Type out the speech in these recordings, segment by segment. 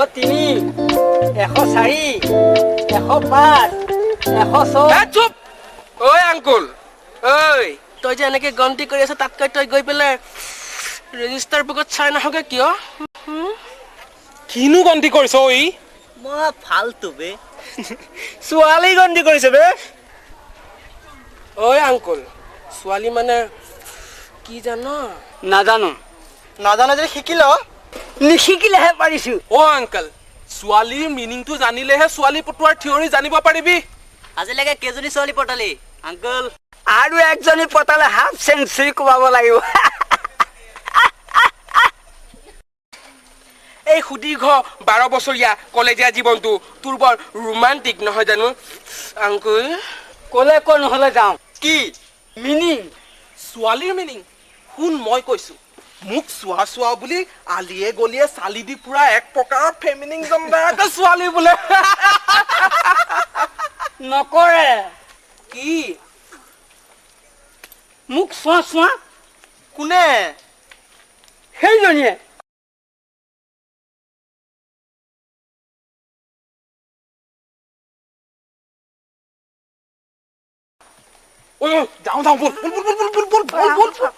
103, 104, 105, 106। চুপ! ঐ আংকুল, ঐ তই যে এনেকে গন্তি কৰি আছ, তাতকৈ তই গৈ পেলাই ৰেজিষ্টাৰ বুকত চাই নাহগে কিয়? কিনো গন্তি কৰিছ ঐ? মই ফাল্টু বে। ছোৱালী গন্তি কৰিছে বে। ঐ আংকুল, ছোৱালী মানে কি জান? নাজানো। নাজানো যদি শিকি ল। নিশিকিলেহে পাৰিছো। অ আংকল, ছোৱালীৰ মিনিংটো জানিলেহে ছোৱালী পটোৱাৰ থিয়ৰী জানিব পাৰিবি। আজিলৈকে কেইজনী ছোৱালী পটালি আংকল? আৰু একজনী পতালে হাফ চেঞ্চুৰী কোবাব লাগিব। এই সুদীৰ্ঘ 12 বছৰীয়া কলেজীয়া জীৱনটো তোৰ বৰ ৰোমান্টিক নহয় জানো আংকুল? ক'লে ক, নহ'লে যাওঁ। কি মিনিং? ছোৱালীৰ মিনিং শুন, মই কৈছো, মোক চোৱা চোৱা বুলি আলিয়ে গলিয়ে চালি দি পুৰা এক প্ৰকাৰৰ ফেমিনিজম এটা ছোৱালী বোলে। নকৰে। কি? মোক চোৱা চোৱা। কোনে? সেইজনীয়ে। ঐ ঐ, যাওঁ যাওঁ, ব'ল ব'ল ব'ল ব'ল ব'ল ব'ল ব'ল ব'ল ব'ল।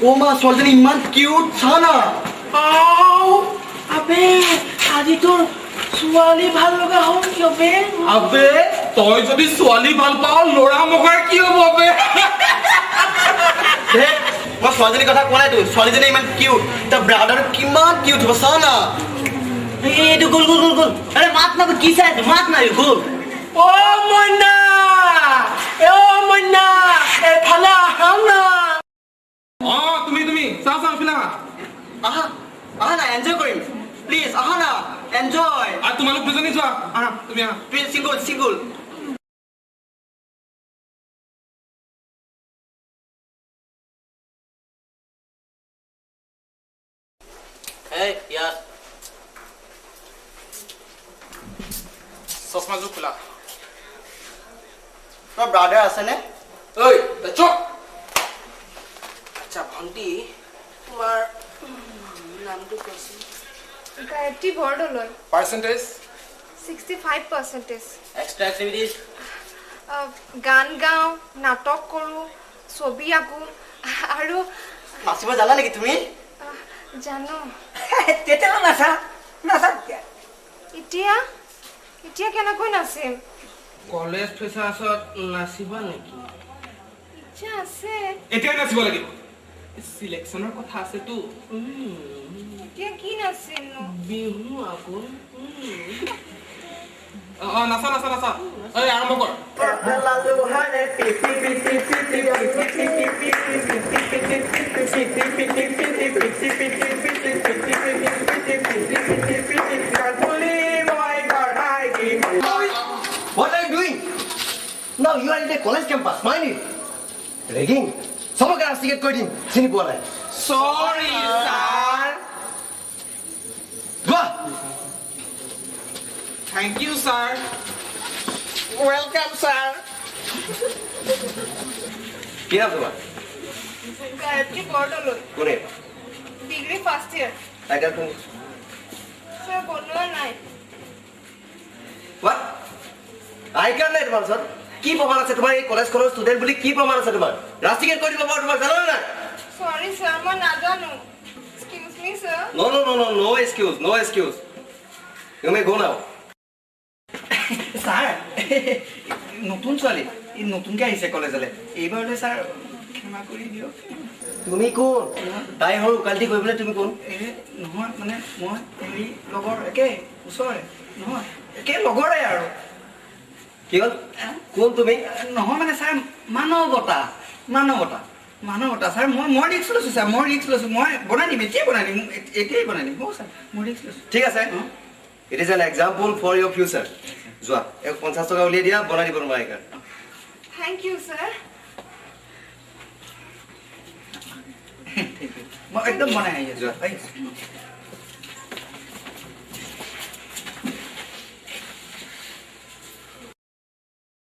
অ মা, ছোৱালীজনী ইমান কিউট, চা না। আও আবে, আজি তোৰ ছোৱালী ভাল লগা হ'ল কিয় বে? আবে, তই যদি ছোৱালী ভাল পাৱ, ল'ৰা মগাৰ কি হ'ব বে? ধেৎ, মই ছোৱালীজনীৰ কথা কোৱা নাইতো। ছোৱালীজনী ইমান কিউট, তাৰ ব্ৰাদাৰ কিমান কিউট হ'ব, চা না। এইটো গ'ল গ'ল গ'ল গ'ল। আৰে মাত না, কি চাই আছ? মাত নাই, গ'ল। অ মইনা, এ অ মইনা, এফালে আহা না। অ তুমি তুমি চাওঁ চাওঁ, এইফালে আহা। আহা আহা না, এনজয় কৰিম, প্লিজ আহা না, এনজয়। আৰু তোমালোক দুজনী যোৱা, আহা, তুমি আহা। Please, single single. এই ইয়াত চশমাযোৰ খোলা। তোমাৰ ব্ৰাদাৰ আছেনে? ঐ তই চুপ। আচ্ছা ভণ্টি, তোমাৰ নামটো কোৱাচোন। Gayatri Bordoloi. Percentage? 65 percentage. Extra activities? গান গাওঁ, নাটক কৰোঁ, ছবি আঁকো আৰু নাচিব জানা নেকি তুমি? জানো। তেতিয়াহ'লে নাচা নাচা। এতিয়া এতিয়া কেনেকৈ নাচিম? কলেজ ফেচাৰ্ছত নাচিবা নেকি? ইচ্ছা আছে। এতিয়াই নাচিব লাগিব, চিলেকশ্যনৰ কথা আছেতো। এতিয়া কি নাচিমনো? বিহু আকৌ। অ অ, নাচা নাচা নাচা। ঐ আৰম্ভ কৰ। What are you doing? Now you are in the college campus, mind it. Ragging. চবকে ৰাস্তিকেট কৰি দিম, চিনি পোৱা নাই। চৰি ছাৰ। যোৱা। Thank you sir. Welcome sir. কি নাম তোমাৰ? গায়ত্ৰী বৰদলৈ। কোনে? Degree first year. টাইটেলখন? ছাৰ, বনোৱা নাই। What? I card নাই তোমাৰ ওচৰত? কি প্ৰমাণ আছে তোমাৰ এই কলেজখনৰ ষ্টুডেণ্ট বুলি? কি প্ৰমাণ আছে তোমাৰ? ৰাস্তিকেট কৰি দিব পাৰোঁ তোমাক, জানা নাই? চৰি ছাৰ, মই নাজানো। Excuse me sir. No, no, no, no, no excuse, no excuse. You may go now. Sir, নতুন ছোৱালী, এই নতুনকৈ আহিছে কলেজলৈ এইবাৰলৈ, ছাৰ ক্ষমা কৰি দিয়ক। তুমি কোন? তাই হৈ উকালতি কৰিবলৈ তুমি কোন? এই নহয়, মানে মই হেৰি লগৰ, একে ওচৰৰে নহয়, একে লগৰে আৰু। কি হ'ল? কোন তুমি? নহয় মানে ছাৰ, মানৱতা মানৱতা মানৱতা ছাৰ। মই ৰিস্ক লৈছোঁ ছাৰ, মই ৰিস্ক লৈছোঁ। মই বনাই দিম, এতিয়াই বনাই দিম, এতিয়াই বনাই দিম। হ'ব ছাৰ, মই ৰিস্ক লৈছোঁ। ঠিক আছে, it is an example for your future. যোৱা, এক 50 টকা উলিয়াই দিয়া, বনাই দিব তোমাৰ I card. Thank you sir. Thank you. মই একদম বনাই আহি আছোঁ, আহি আছোঁ।